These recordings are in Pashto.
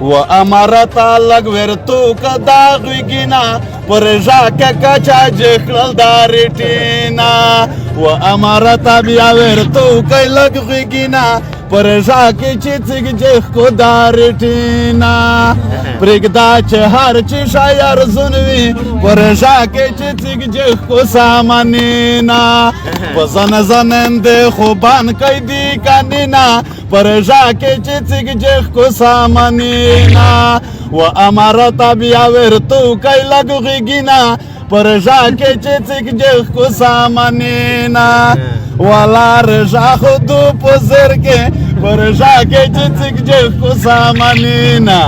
و امارتا لګ ورتو کدا غوګینا پر ژاکه کچا جخل دارټینا. و امارتا بیا ورتو کای لګ غوګینا پر ژاکه چې څګ جخ کو دارټینا. پرګدا چې هر چې شایر زنوي پر ژاکه چې څګ جخ کو سامانینا. په زن زنن د خوبان کای دی کانینا پر ژاکه چې څګ جخ کو سامانینا. و امارتا بیا ورتو کای لګ غوګینا پر ژاکه چې څګ جخ کو سامانینا. والا رجا خودو په زر کې پر ژاکه چې څګ جخ کو سامانینا.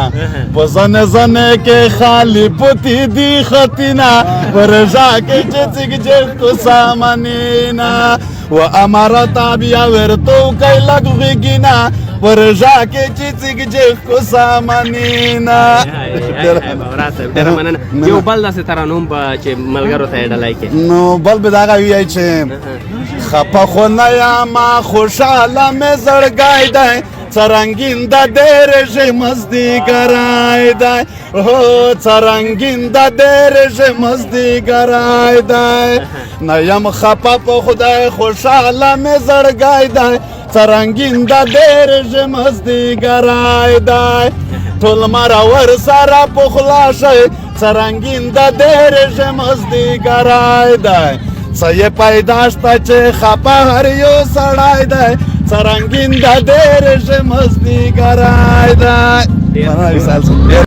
په زنه زنه کې خالی پتی دی خطینا پر ژاکه چې څګ جخ کو سامانینا. و امارتا بیا ورتو کای لګ غوګینا پر ژاکه چې څګ جخ کو سامانینا. ډېره مننه. یو بل داسې ترانوم به چې ملګرو ته یې ډلای کې؟ نو بل به دغه وی چې خپه خو نه یم، خوشحاله مې زړګی دی، څرنګین د دې رژیم ازدیګری دی. هو، څرنګین د دې رژیم ازدیګری دی. نه یم خپه په خدای، خوشحاله مې زړګی دی، څرنګین د دې رژیم ازدیګری دی. ټول مره ور سره پخلا شي، څرنګین د دې رژیم ازدیګری دی. څه یې پیدا شته چې خپه هر یو سړی دی، څرنګین د دې رژیم ازدیګری دی. مننه وصال صاحب.